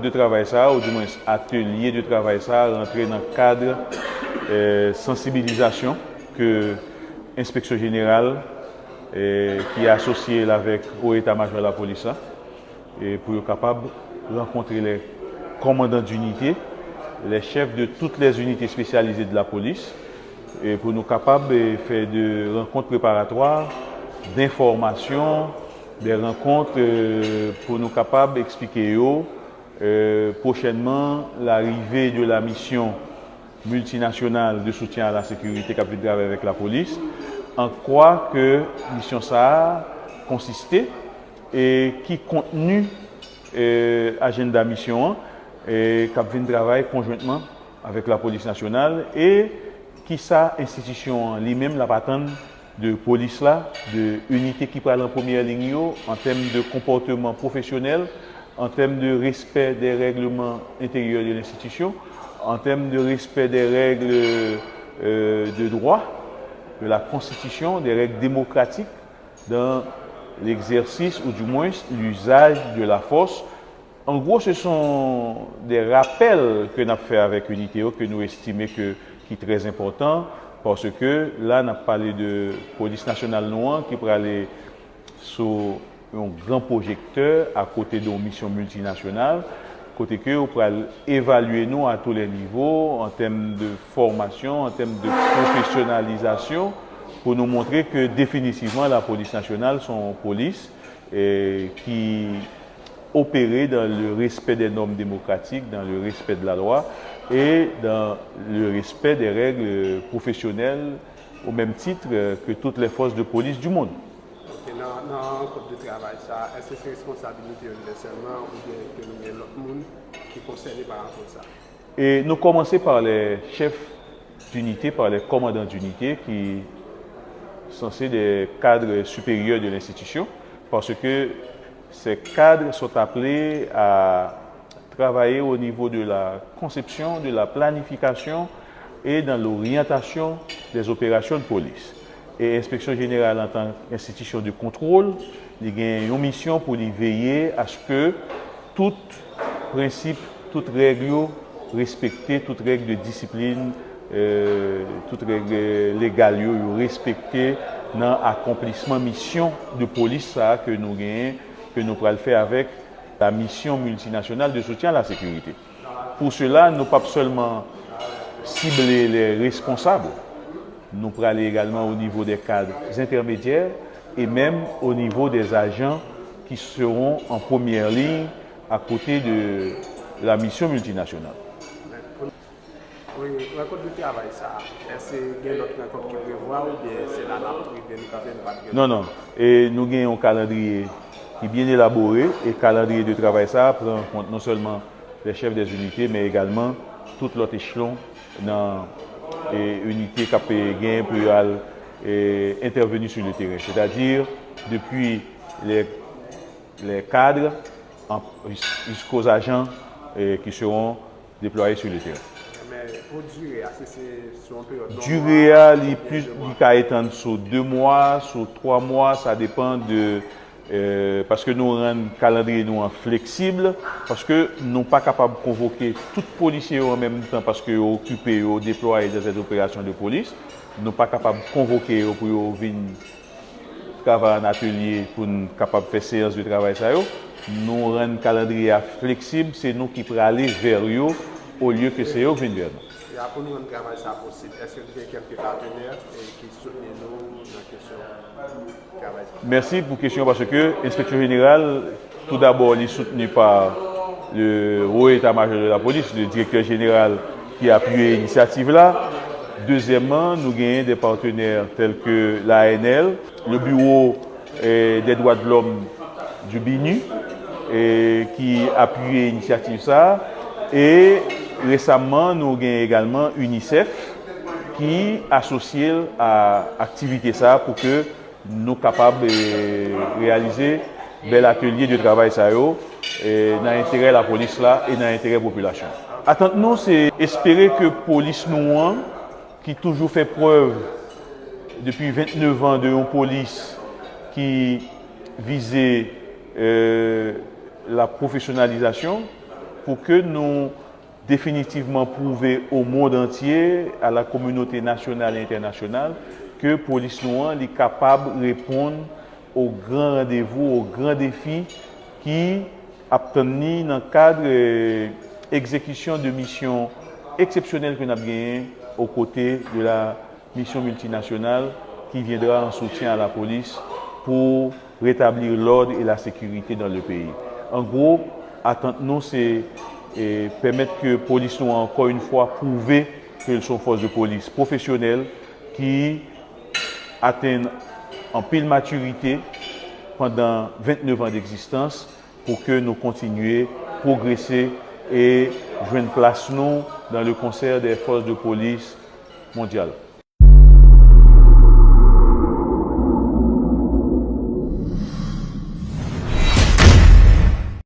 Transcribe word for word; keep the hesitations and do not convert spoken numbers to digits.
de travay sa a, oudimwens atelye de travay sa a, rantre nan kad, eh, sansibilizasyon ke Enspeksyon Jeneral, eh, ki asosye l avèk Wo Eta Majò Lapolis la, e pou yo kapab rankontre les commandants d'unité, les chefs de toutes les unités spécialisées de la police, e pou nou kapab, eh, fè de rankont preparatwa, denfòmasyon, de rankont, eh, pou nou kapab eksplike yo, eh, pwochènman, larive de la mission multinationale de soutien à la sécurité k ap vin travay avèk lapolis, an kwa ke misyon sa a konsiste, e ki kontni, eh, ajanda misyon an, eh, k ap vin travay konjwentman avèk lapolis nasyonal, e kisa enstitisyon an li menm l ap atann de polis la, de inite ki pral an premyè liy yo, an tèm de konpòteman pwofesyonèl, an tèm de respè des règlements intérieurs de l'institution, an tèm de respè des règles, euh, de droit, de la Constitution, des règles démocratiques dans l'exercice ou du moins l'usage de la force. En gros, ce sont des rappels ke n ap fè avèk inite yo, ke nou estime ke, ki trè enpòtan, paske la, n ap pale de polis nasyonal nou an ki prale sou yon gran pwojektè akote de yon misyon miltinasyonal, kote ke yo pral evalye nou à tous les niveaux, an tèm de fòmasyon, an tèm de pwofesyonalizasyon, pou nou montre ke definitivman lapolis nasyonal se yon polis, eh, ki opérer dans le respect des normes démocratiques, dans le respect de la loi et dans le respect des règles professionnelles au même titre, euh, que toutes les forces de police du monde. Ok, nan, nan rankont de travay sa, èske se responsabilite yo li menm sèlman oubyen ke nou gen lòt moun ki konsène pa rankont sa? Et nous commençons par les chefs d'unité, par les commandants d'unité qui sont censés des cadres supérieurs de l'institution, parce que ces cadres sont appelés à travailler au niveau de la conception, de la planification et dans l'orientation des opérations de police. E Enspeksyon Jeneral, antan k enstitisyon de kontwòl, li gen yon misyon pou li veye aske tout prensip, tout règ yo respekte, tout règ de disiplin, euh, tout règ, euh, legal yo, yo respekte nan akonplisman misyon de polis sa a ke nou genyen, ke nou pral fè avèk la Mission Multinationale de Soutien à la Sécurité. Pour cela, nou p ap sèlman sible les responsables, nou prale également au niveau des cadres intermédiaires et même au niveau des agents qui seront en première ligne à côté de la mission multinationale. Wi, rankont de travay sa a, èske gen lòt rankont ki prevwa oubyen se la n ap rive, nou kanpe, nou pa t gen? Non, non. E nou gen yon kalandriye ki byen elabore, e kalandriye de travay sa a pran an kont non sèlman les chefs des unités, men egalman tout lòt echelon nan, e, inite k ap, e, gen pou yo al, e, entèveni sur le terrain. Sètadi, depi les, les cadres, an, jis-, jiskos ajan, e, ki seront deploye sur le terrain. Men pou dire a, si se sou yon peryòd yon mwa, Dire a, li plis, li ka etann sou de mwa, sou twa mwa, sa depann de, euh, paske nou rann kalandriye nou an fleksib, paske nou pa kapab konvoke tout polisye yo an menm tan, paske yo okipe, yo deplwaye dans des opérations de police. Nou pa kapab konvoke yo pou yo vin travay an atelye pou n kapab fè seyans de travay sa yo. Nou rann kalandriye a fleksib, se nou ki prale vè yo, olye ke se yo k vin vè nou. E a, pou nou rann travay sa posib, èske nou gen kèlke patenè, e, ki soutni nou nan kesyon travay sa? Mèsi pou kesyon, paske Enspeksyon Jeneral, tou dabò, li soutni pa le Haut État-Major de la Police, le Directeur Général ki apiye inisyativ la. Dezyèmman, nou genyen de patenè tèl ke la A N L, le Bureau, eh, des droits de l'homme du BINUH, eh, ki apiye inisyativ sa a. E resamman, nou genyen egalman UNICEF ki asosye l a aktivite sa a pou ke nou kapab, eh, reyalize bèl atelye de travay sa yo, eh, nan enterè lapolis la e nan enterè popilasyon. Atant nou, se espere ke polis nou an, ki toujou fè prèv depi vennnev an de yon polis ki vize, eh, la pwofesyonalizasyon, Pou ke nou definitivman pwouve o mond antye, a la kominote nasyonal e entènasyonal, ke polis nou an, li kapab reponn o gran randevou, o gran defi ki ap tann ni nan kad, eh, egzekisyon de misyon eksepsyonèl ke n ap genyen o kote de la mission multinationale qui viendra en soutien à la police pour rétablir l'ordre et la sécurité dans le pays. An gwo, atant nou se, eh, pèmèt ke polis nou an, ankò yon fwa, pwouve ke l se yon fòs de polis pwofesyonèl ki atenn anpil matirite pandan venntenev an d'egzistans, pou ke nou kontinye pwogrese e jwenn plas nou dans le concert des forces de police mondiales.